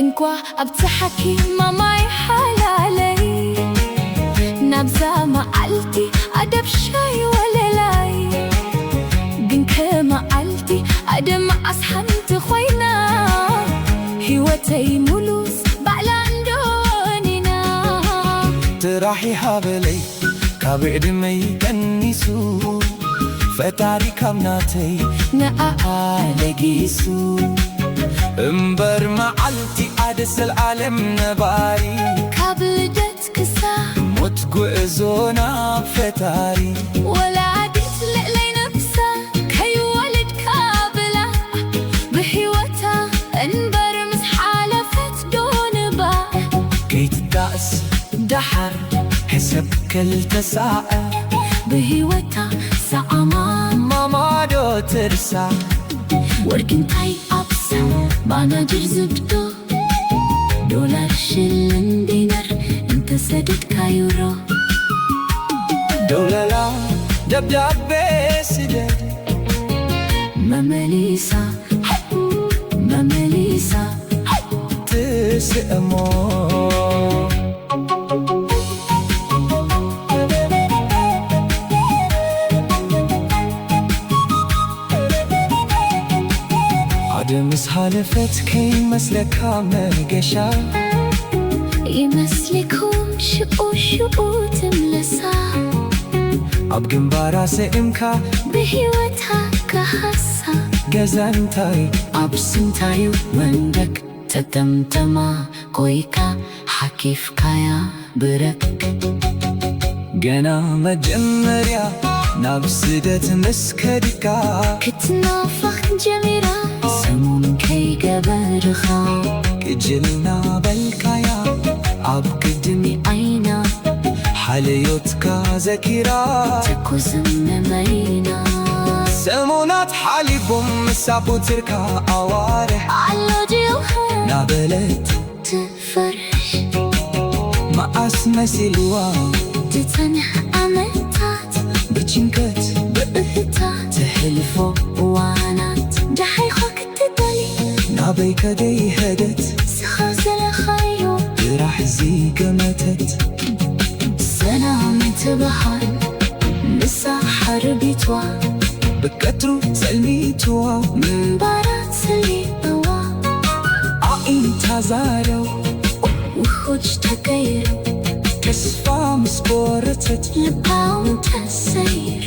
እንኳ ኣብጽሓኪ ማማይ ሓላለይ፣ ናብዛ መዓልቲ ኣደብ ሻይ ወለላይ። ግን ከመዓልቲ ኣደብ መዓስ ሓንቲ ኮይና፣ ህይወተይ ሙሉስ ባዕላ እንዶ ወኒና። ጥራሕ ይሃበለይ ካብ ዕድመይ ቀኒሱ፣ ፈጣሪ ካብ ናተይ ንኣኣ ለጊሱ። እምበር መዓልቲ ኣደ ዘልኣለም ነባሪ፣ ካብ ልደት ክሳ ሞት ጉዕዞ ናብ ፈጣሪ። ወላዲት ልዕለይ ነብሳ ከይወልድካ ብላ፣ ብሕይወታ እንበር ምስ ሓለፈት ዶ ንባ። ከይትጣእስ ደሓር ሕሰብ ክልተ ሳዕ፣ ብህይወታ ሰዓማ ማማዶ ትርሳ። ወርቂ እንታይ ኣብሳ ባናጅር ዝብዶ፣ ዶላር ሽልን ዲናር እንተሰደድካ ዩሮ። ደውለላ ደብዳቤ ስደድ መመሊሳ፣ መመሊሳ ትስእሞ። ኣደ ምስ ሃለፈት ከይመስለካ መገሻ፣ ይመስልኩም ሽኡ ሽኡ ትምለሳ። ኣብ ግንባራ ስእምካ ብህይወታ ከሃሳ። ገዛ እንታይ ኣብ ስንታዩ መንደቅ፣ ተጠምጠማ ኮይካ ሓኪፍካያ ብረክ። ገና መጀመርያ ናብ ስደት ምስ ከድካ፣ ክትናፈቕ ጀሚራ ሰሙን ከይገበርኻ። ቅጅልና በልካያ ኣብ ቅድሚ ዓይና፣ ሓልዮትካ ዘኪራ ትኩስም መመይና። ሰሙናት ሓሊፎም ምስ ኣቦትርካ ኣዋርሕ ኣሎ ዲኻ ናበለት ትፈርሽ። መዓስ መሲልዋ ትጸንሕ ዓመታት፣ ብጭንቀት ብእህታ ትሕልፎ እዋናት። ደሓይኻ ክትደሊ ናበይ ከደይ ሄደት፣ ስኻ ዘለኻዮ ጥራሕ ዝገመተት። ሰላም ትበሃል ንሳ ሓርቢትዋ፣ ብቀትሩ ጸልሚትዋ፣ ምንባራት ሰሊጥዋ። ኣዒንታ ዛረው ውሑጅ ተቀይሩ፣ ተስፋ ምስ ቆረተት፣ ልባውን ተሰይሩ።